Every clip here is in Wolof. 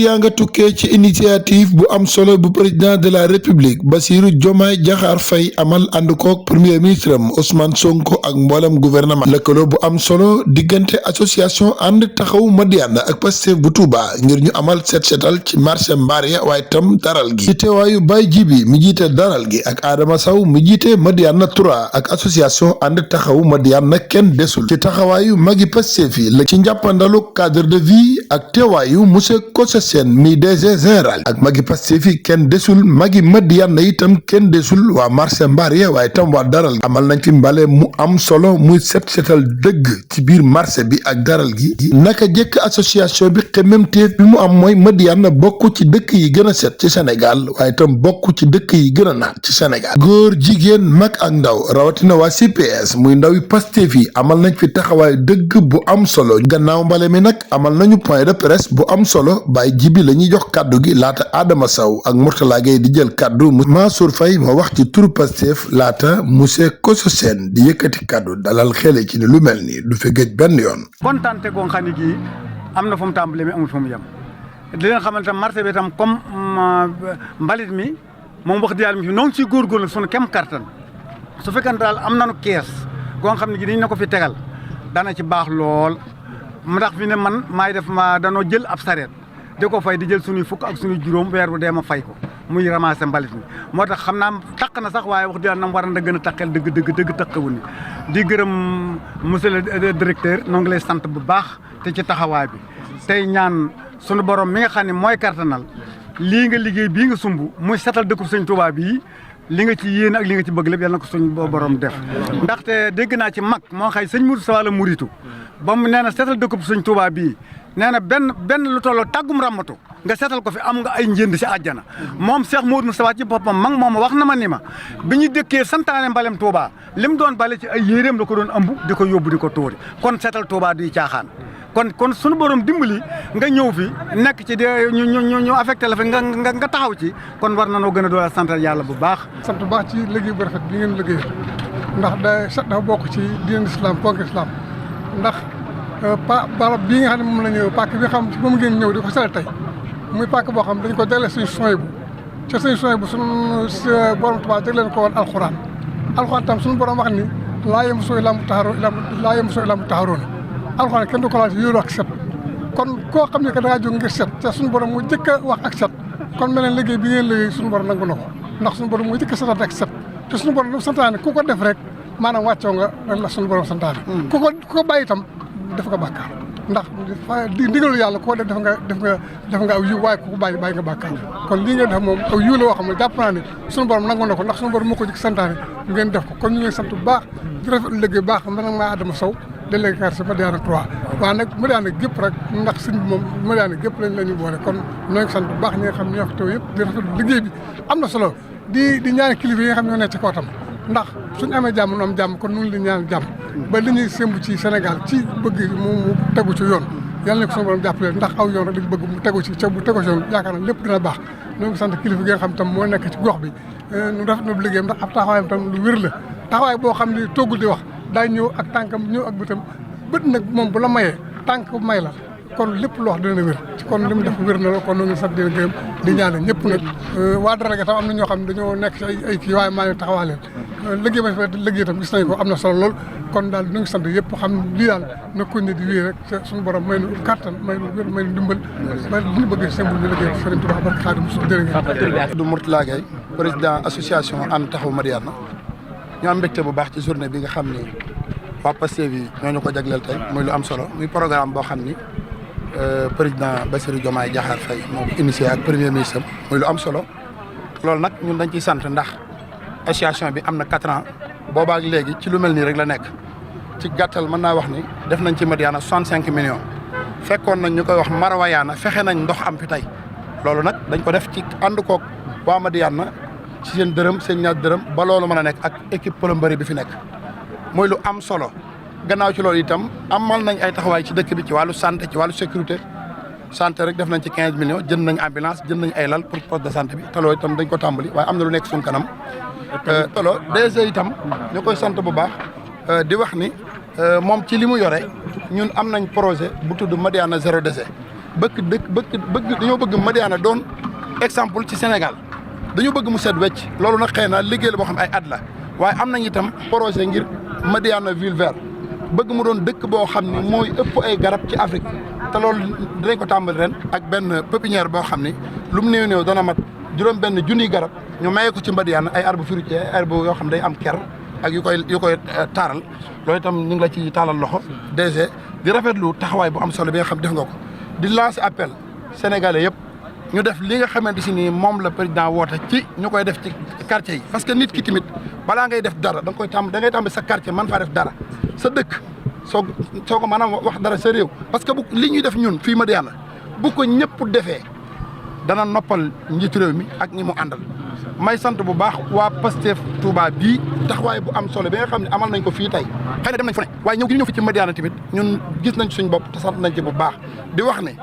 yaa nga tukkee ci initiative bu am solo bu président de la république Bassirou Diomaye Diakhar Faye amal ànd koog premier ministre am Ousmane Sonko ak mboolem gouvernement lëkkaloo bu am solo diggante association ànd taxaw Madiyana ak Pastef bu Touba ngir ñu amal set setal ci marché mbaar ya waaye tam daral gi ci teewaayu Baye Jibi mi jiite daral gi ak Adama Sow mi jiite Madiyana 3 ak association ànd taxaw Madiyana kenn desul ci taxawaayu magi Pastef yi la ci njàppandalu cadre de vie ak teewaayu monsieur Kosa Sène mi DG général ak magi Pastef yi kenn desul magi Madiyana itam kenn desul waa marché mbaar ya waaye tam waa daral gi amal nañ fi mbale mu am solo muy set setal dëgg ci biir marché bi ak daral gi naka jëkk association bi xemmemteef bi mu am mooy Madiyana bokk ci dëkk yi gën a set ci Sénégal waaye itam bokk ci dëkk yi gën a naat ci Sénégal góor jigéen mag ak ndaw rawatina waa CPS muy ndawi Pastef yi amal nañ fi taxawaay dëgg bu am solo gannaaw mbale mi nag amal nañu point de presse bu am solo Baye Jibi la ñuy jox kàddu gi laata Adama Sow ak Mourtala Gueye di jël kàddu Mansour Faye moo wax ci turu Pastef laata monsieur Koso Sène di yëkkati kàddu dalal xele ci ni lu mel ni du fi gëj benn yoon. kontaante goo xam ne gii am na fu mu tàmbalee mi amul fu mu yem di leen xamal tam marché bi tam comme mbalit mi moom wax dëgg yàlla mi fi noo ngi ciy góorgóorlu sunu kem kartan su fekkee daal am nañu kees goo xam ne gi dañ na ko fi tegal dana ci baax lool ndax fi ne man maay def ma danoo jël ab sareet di ko fay di jël suñuy fukk ak suñuy juróom weer bu dee ma fay ko muy ramasser mbalit mi moo tax xam naa taq na sax waaye wax dëgg yàlla nam war na gën a taqeel dëgg taqewul ni di gërëm monsieur le directeur noo ngi lay sant bu baax te ci taxawaay bi tey ñaan sunu borom mi nga xam ne mooy kartanal lii nga liggéey bii nga sumb muy setal dëkkub sëñ Touba bii li nga ci yéen ak li nga ci bëgg lépp yàlla na ko suñ borom def ndaxte dégg naa ci mag moo xay sëñ Mourou Sawala Mouritu ba mu nee na setal dëkkub sëñ Touba bii nee na benn lu tolloo tàggum ràmmatu nga seetal ko fi am nga ay njënd si àjjana moom Cheikh Modou Moustapha ci boppam mag moom wax na ma ni ma bi ñu dëkkee santaane mbalem Touba lim doon bale ci ay yéreem la ko doon ëmb di ko yóbbu di ko tóori kon seetal Touba duy caaxaan kon sunu borom dimbali nga ñëw fi nekk ci ñu affecté la fi nga taxaw ci kon war na noo gën a doole sant yàlla bu baax. sant bu baax ci liggéey bu rafet bi ngeen liggéey ndax dafa bokk ci diine islam ponk islam ndax barab bii nga xam ne moom la ñëw pàkk bi xam moom ngeen ñëw di ko sale tey muy pàkk boo xam dañ ko jagleel suñu soñ bu ca suñu soñ bu suñu borom Tuubaa jagleen ko woon alxuraan tam suñu borom wax ni laa yamassuhu illaa mutahharuun alxuraan kenn du ko laal yóolu ak set kon koo xam ne que da ngaa jóg ngir set te suñu borom mu jëkk a wax ak set kon mel ne liggéey bi ngeen liggéey suñu borom nangu na ko ndax suñu borom mu jëkk a setal ak set te suñu borom lu santaane ku ko def rek maanaam wàccoo nga la suñu borom santaane ku ko bàyyi itam def nga bàkkaar ndax ndigalu yàlla koo def nga aw yiw waaye ku ko bàyyi nga bàkkaar kon lii ngeen def moom aw yiw la woo xam ne jàpp naa ne suñu borom nangu na ko ndax suñu borom moo ko jëkk santaane ngeen def ko kon ñu ngi sant bu baax di rafetlu liggéey baax man nag maa Adama Sow délégué quartier Madiyana 3 waaye nag Madiyana gépp rek ndax sëñ bi moom Madiyana gépp lañ la ñu boole kon ñoo ngi sant bu baax ñi nga xam ñoo fi taw yëpp di rafetlu liggéey bi am na solo di ñaan kilifa yi nga xam ñoo nekk ci kaw tam ndax suñu amee jàmm nu am jàmm kon nu ngi leen ñaan jàmm ba li ñuy sémb ci Sénégal ci bëgg mu tegu ci yoon yàlla na ko suñu borom jàppale ndax aw yoon rek dañu bëgg mu tegu ci bu tegu ci yoon yaakaar na lépp dina baax ñoo ngi sant kilifa gi nga xam tam moo nekk ci gox bi ñu rafet na liggéeyam ndax ab taxawaayam tam lu wér la taxawaay boo xam ne toggul di wax daay ñëw ak tànkam ñëw ak bëtam bët nag moom bu la mayee tànk may la kon lépp loo wax dina wér kon li mu def wér na la kon noo ngi sant dina gërëm di ñaanal ñëpp nag waa dara ga tam am na ñoo xam ne dañoo nekk ci ay kii waaye maa ngi taxawaa leen liggéey ba liggéey tam gis nañ ko am na solo lool kon daal ñu ngi sant yëpp xam lii daal na ko ni di wéy rek suñu borom may nu kattan may nu wér may nu dimbal ba li ñu bëgg sembul ñu liggéey Sëriñ Tuubaa barke Xaadimu Rasuul jërë du Mourtala Gueye président association ànd taxawu Madiyana ñu am mbégte bu baax ci journée bi nga xam ni waa Pastef yi ñoo ñu ko jagleel tey muy lu am solo muy programme boo xam ni président Bassirou Diomaye Diakhar Faye moo ko initié ak premier ministre am muy lu am solo loolu nag ñun dañ ciy sant ndax association bi am na 4 ans boobaak léegi ci lu mel nii rek la nekk ci gàttal mën naa wax ni def nañ ci Madiyana 65 millions fekkoon nañ ñu koy wax Marawayaana fexe nañ ndox am fi tey loolu nag dañ ko def ci ànd koog waa Madiyana ci seen dërëm seen ñaar dërëm ba loolu mën a nekk ak équipe plomberie bi fi nekk mooy lu am solo gannaaw ci loolu itam amal nañ ay taxawaay ci dëkk bi ci wàllu santé ci wàllu sécurité santé rek def nañ ci 15 millions jënd nañ ambulance jënd nañ ay lal pour poste de santé bi te loolu itam dañ ko tàmbali waaye am na lu nekk suñ kanam tolo DG itam ñu koy sant bu baax di wax ni moom ci li mu yore ñun am nañ projet bu tudd Madiyana zéro déchet dañoo bëgg Madiyana doon exemple ci Sénégal dañoo bëgg mu set wecc loolu nag xëy na liggéey la boo xam ay at la waaye am nañ itam projet ngir Madiyana ville verte bëgg mu doon dëkk boo xam ni mooy ëpp ay garab ci Afrique te loolu dinañ ko tàmbali ren ak benn pépinière boo xam ni lu mu néew dana mat juróom benn junniy garab ñu maye ko ci Madiyana ay arbre fruitier ay arbre yoo xam day am ker ak yu koy taaral loolu itam ñu ngi la ci taalal loxo DG di rafetlu taxawaay bu am solo bi nga xam def nga ko di lancer appel sénégalais yëpp ñu def li nga xamante si ni moom la président woote ci ñu koy def ci quartier yi parce que nit ki tamit balaa ngay def dara da ngay tàmbali sa quartier man faa def dara sa dëkk soo ko maanaam wax dara sa réew parce que bu li ñuy def ñun fii Madiyana bu ko ñëpp defee dana noppal njiitu réew mi ak ñi mu àndal may sant bu baax waa Pastef Touba bii taxawaay bu am solo bi nga xam ne amal nañ ko fii tey xëy na dem nañ fu ne waaye ñëw gi ñëw fi ci Madiyana tamit ñun gis nañ suñ bopp te sant nañ ci bu baax di wax ne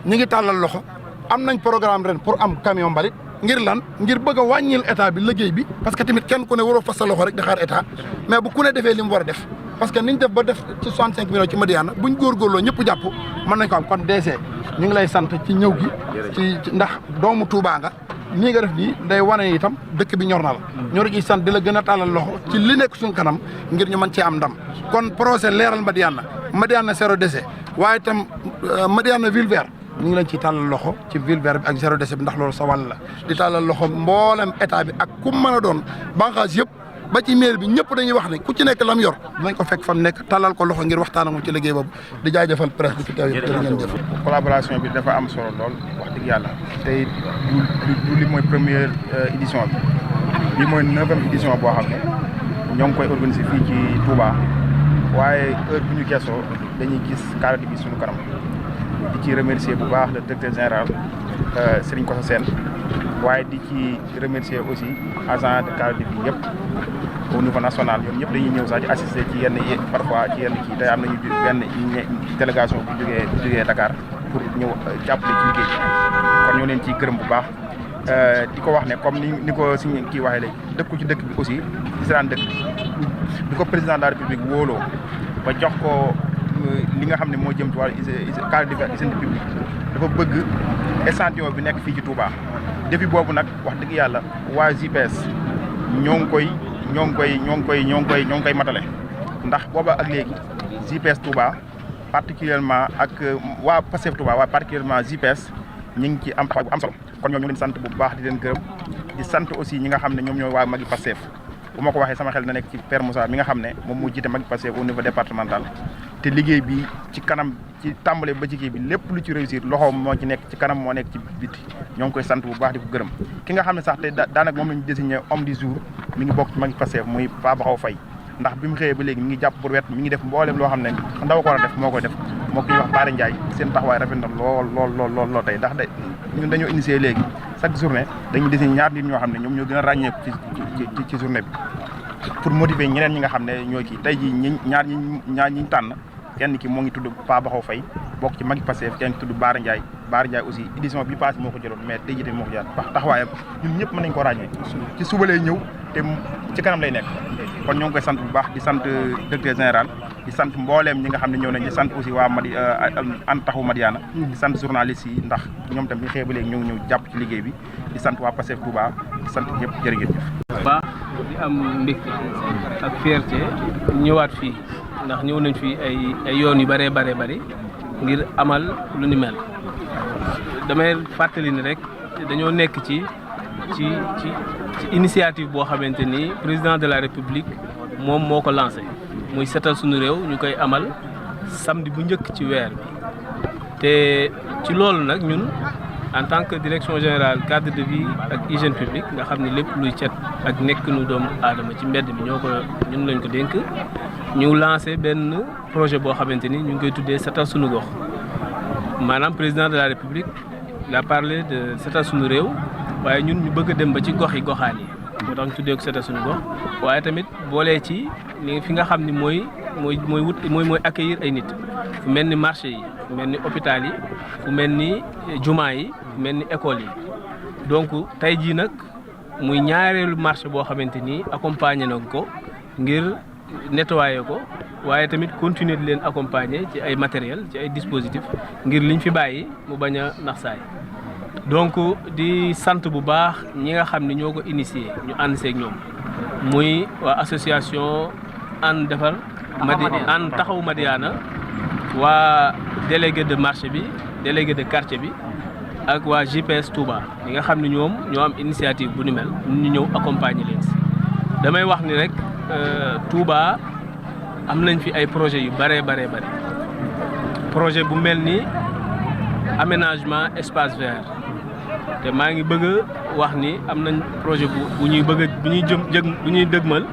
ñi ngi tàllal loxo am nañ programme ren pour am camion mbalit ngir lan ngir bëgg a wàññil état bi liggéey bi parce que tamit kenn ku ne waroo fas sa loxo rek di xaar état mais bu ku ne defee li mu war a def parce que niñ def ba def ci 65 millions ci Madiyana buñ góorgóorloo ñëpp jàpp mën nañ ko am kon DC ñu ngi lay sant ci ñëw gi ci ndax doomu Touba nga nii nga def nii day wane itam dëkk bi ñor na la ñor gi sant di la gën a tàllal loxo ci li nekk suñu kanam ngir ñu mën cee am ndam kon projet leeral Madiyana zéro déchet waaye itam Madiyana ville verte ñu ngi leen ciy tàllal loxo ci ville verte bi ak zéro déchet bi ndax loolu sa wàll la di tàllal loxo mboolem état bi ak ku mën a doon bànqaas yëpp ba ci maire bi ñëpp dañuy wax ne ku ci nekk lam yor dinañ ko fekk fa mu nekk tàllal ko loxo ngir waxtaan ak moom ci liggéey boobu di jaajëfal presse bi fi teew yëpp jërë ngeen jëf collaboration bi dafa am solo lool wax dëgg yàlla tey du li mooy première édition bi mooy 9e édition boo xam ne ñoo ngi koy organiser fii ci Touba waaye heure bu ñu gëstoo dañuy gis qualité bi suñu kanam di ci remercier bu baax le directeur général Serigne Kosso Sène waaye di ci remercier aussi agent de qualité bi yëpp au niveau national ñoom ñëpp dañuy ñëw sax di assister ci yenn parfois ci yenn kii tey am nañu benn délégation bu jógee Dakar pour ñëw jàppale ci liggéey kon ñoo leen ciy gërëm bu baax di ko wax ne comme ni ko suñu kii waxee léegi dëkku ci dëkk bi aussi isran dëkk di ko président de la république wóoloo ba jox ko li nga xam ne moo jëm ci wàllu cadre d'hygiène publique dafa bëgg échantillon bi nekk fii ci Touba défi boobu nag wax dëgg yàlla waa JPS ñoo ngi koy matale ndax booba ak léegi JPS Touba particulièrement ak waa Pastef Touba waa particulièrement JPS ñi ngi ci am taxawaay bu am solo kon ñoom ñu leen sant bu baax di leen gërëm di sant aussi ñi nga xam ne ñoom ñooy waa magi Pastef bu ma ko waxee sama xel na nekk ci Père Moussa mi nga xam ne moom moo jiite magi Pastef au niveau départemental te liggéey bi ci kanam ci tàmbale ba ci kii bi lépp lu ci réussir loxoom moo ci nekk ci kanam moo nekk ci biti ñoo ngi koy sant bu baax di ko gërëm ki nga xam ne sax te daanaka moom la ñu désigné homme du jour mi ngi bokk ci magi Pastef muy Pa Baxaw Faye ndax bi mu xëyee ba léegi mi ngi jàpp pour wet mi ngi def mboolem loo xam ne ndaw ko war a def moo koy def moo koy wax Baara Ndiaye seen taxawaay rafet na lool tey ndax ñun dañoo initié léegi chaque journée dañuy désigné ñaar nit ñoo xam ne ñoom ñoo gën a ràññeeku ci journée bi pour motiver ñeneen ñi nga xam ne ñooy kii tey jii ñaar ñi tànn kenn ki moo ngi tudd Pa Baxaw Faye bokk ci magi Pastef kenn ki tudd Baara Ndiaye aussi édition bi passé moo ko jëloon mais tey jii tamit moo ko jëlaat taxawaayam ñun ñëpp mën nañ ko ràññee ci suba lay ñëw te ci kanam lay nekk kon ñoo ngi koy sant bu baax di sant directeur général di sant mbooleem ñi nga xam ne ñëw nañ di sant aussi waa ànd taxawu Madiyana di sant journalistes yi ndax ñoom tam bi xëy ba léegi ñëw jàpp ci liggéey bi di sant waa Pastef Touba di sant ñëpp jërëjëf baax di am mbégte ak fierté ñëwaat fii ndax ñëw nañ fi ay yoon yu bëree bëri ngir amal lu ni mel damay fàttali ni rek dañoo nekk ci initiative boo xamante ni président de la république moom moo ko lancé muy setal suñu réew ñu koy amal samedi bu njëkk ci weer bi te ci loolu nag ñun en tant que direction générale cadre de vie ak hygiène publique nga xam ne lépp luy cet ak nekkinu doomu aadama ci mbedd mi ñun lañ ko dénk ñu lancé benn projet boo xamante ni ñu ngi koy tuddee setal suñu gox maanaam président de la république la parlé de setal suñu réew waaye ñun ñu bëgg a dem ba ci gox yi goxaan yi moo tax ñu tuddee ko setal suñu gox waaye tamit boolee ci fi nga xam ni mooy accueillir ay nit fu mel ni marché yi fu mel ni hôpital yi fu mel ni jumaa yi fu mel ni école yi donc tey jii nag muy ñaareelu marché boo xamante ni accompagné na ko ngir nettoyer ko waaye tamit continuer di leen accompagner ci ay matériel ci ay dispositifs ngir liñ fi bàyyi mu bañ a nax saay donc di sant bu baax ñi nga xam ne ñoo ko initié ñu ànd seeg ñoom muy waa association ànd defar ànd taxawu Madiyana waa délégué de marché bi délégué de quartier bi ak waa GPS Touba yi nga xam ne ñoom ñoo am initiative bu ni mel ñu ñëw accompagner leen si damay wax ni rek Touba am nañ fi ay projets yu bare projet bu mel ni aménagement espace vert te maa ngi bëgg a wax ni am nañ projet bu ñuy bu ñuy dëgmal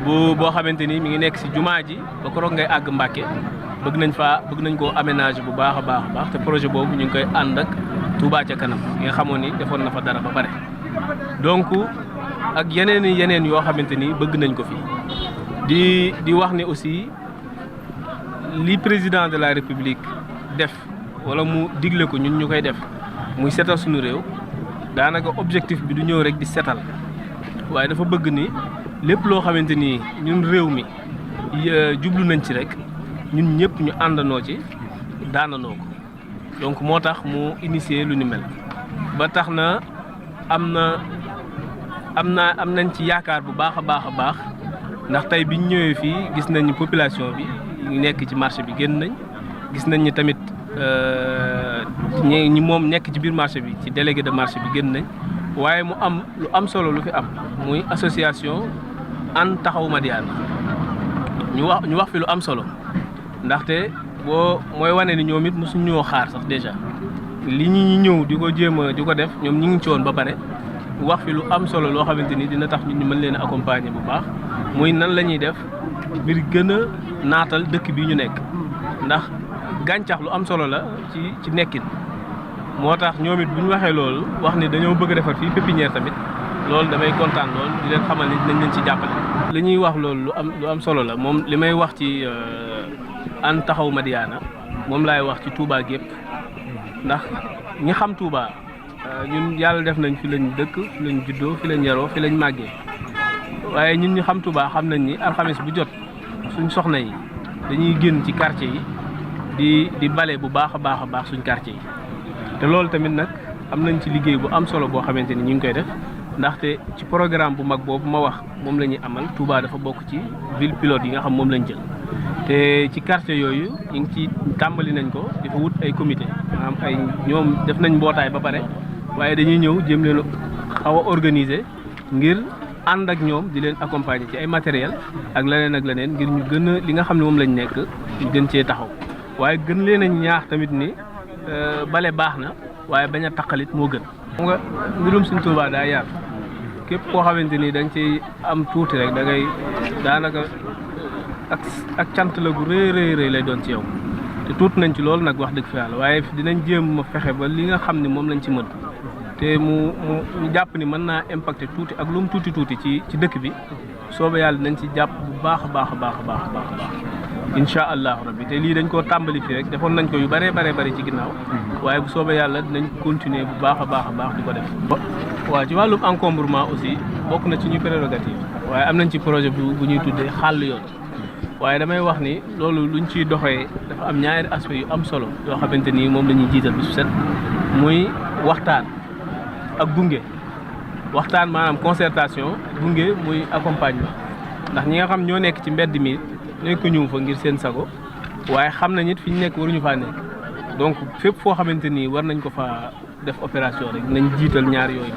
boo xamante ni mi ngi nekk si jumaa ji ba ko roog ngay àgg Mbàkke bëgg nañ koo aménager bu baax a baax te projet boobu ñu ngi koy ànd ak Touba ca kanam yi nga xamoon ni defoon na fa dara ba pare donc ak yeneen yoo xamante ni bëgg nañ ko fi di wax ne aussi li président de la république def wala mu digle ko ñun ñu koy def muy setal suñu réew daanaka objectif bi du ñëw rek di setal waaye dafa bëgg ni lépp loo xamante ni ñun réew mi jublu nañ ci rek ñun ñëpp ñu àndandoo ci daanandoo ko donc moo tax mu initier lu ni mel ba tax na am nañ ci yaakaar bu baax a baax ndax tey biñ ñëwee fii gis nañ population bi ñu nekk ci marché bi génn nañ gis nañ ni tamit ñi moom nekk ci biir marché bi ci délégué de marché bi génn nañ waaye mu am lu am solo lu fi am muy association ànd taxawu Madiyana ñu wax fi lu am solo ndaxte mooy wane ni ñoom it mosuñ ñoo xaar sax déjà li ñi ñëw di ko jéem a di ko def ñoom ñu ngi ci woon ba pare wax fi lu am solo loo xamante ni dina tax ñu mën leen a accompagner bu baax muy nan la ñuy def ngir gën a naatal dëkk bi ñu nekk ndax gàncax lu am solo la ci nekkin moo tax ñoom it bu ñu waxee loolu wax ni dañoo bëgg a defar fii pépinière tamit loolu damay kontaan lool di leen xamal ni dinañ leen ci jàppale. li ñuy wax loolu lu am solo la moom li may wax ci ànd taxawu Madiyana moom laay wax ci Touba gépp ndax ñi xam Touba ñun yàlla def nañ fi lañ dëkk fi lañ juddoo fi lañ yaroo fi lañ màggee waaye ñun ñu xam Touba xam nañ ni alxames bu jot suñ soxna yi dañuy génn ci quartier yi di bale bu baax a baax suñ quartier yi te loolu tamit nag am nañ ci liggéey bu am solo boo xamante ni ñu ngi koy def ndaxte ci programme bu mag boobu ma wax moom la ñuy amal Touba dafa bokk ci ville pilote yi nga xam moom lañ jël te ci quartier yooyu ñu ngi ci tàmbali nañ ko dafa wut ay comité maanaam ñoom def nañ mbootaay ba pare waaye dañuy ñëw jéem leen xaw a organiser ngir ànd ak ñoom di leen accompagner ci ay matériel ak leneen ngir ñu gën a li nga xam ne moom lañ nekk ñu gën cee taxaw waaye gën leen a ñaax tamit ni bale baax na waaye bañ a taqalit moo gën. xam nga mbirum Sëñ Tuubaa daa yaatu képp koo xamante ni da nga ciy am tuuti rek da ngay daanaka ak cant la gu rëy lay doon ci yow te tuuti nañ ci loolu nag wax dëgg fa yàlla waaye dinañ jéem a fexe ba li nga xam ne moom lañ ci mën te mu jàpp ni mën naa impacter tuuti ak lu mu tuuti ci dëkk bi soobee yàlla dinañ ci jàpp bu baax a baax incha allahu rabbi te lii dañ koo tàmbali fii rek defoon nañ ko yu bëree ci ginnaaw waaye bu soobee yàlla dinañ continuer bu baax a baax di ko def. waaw ci wàllum encombrement aussi bokk na ci ñu prérogative waaye am nañ ci projet bu ñuy tuddee xàll yoon waaye damay wax ni loolu luñ ciy doxee dafa am ñaari aspect yu am solo yoo xamante ni moom la ñuy jiital bi su set muy waxtaan ak gunge waxtaan maanaam concertation gunge muy accompagnement ndax ñi nga xam ñoo nekk ci mbedd mi nekk ñu fa ngir seen sago waaye xam nañ it fi ñu nekk waruñu faa nekk donc fépp foo xamante ni war nañ ko fa def opération rek nañ jiital ñaar yooyu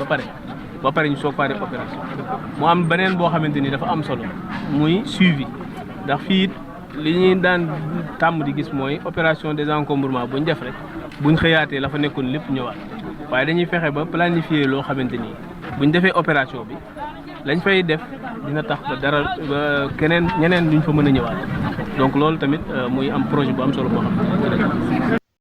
ba pare ñu soog faa def opération mu am beneen boo xamante ni dafa am solo muy suivi ndax fii it li ñuy daan tàmm di gis mooy opération désencombrement buñ def rek buñ xëyaatee la fa nekkoon lépp ñëwaat waaye dañuy fexe ba planifier loo xamante ni buñ defee opération bi lañ fay def dina tax ba dara ba ñeneen duñ fa mën a ñëwaat donc loolu tamit muy am projet bu am solo boo xam ne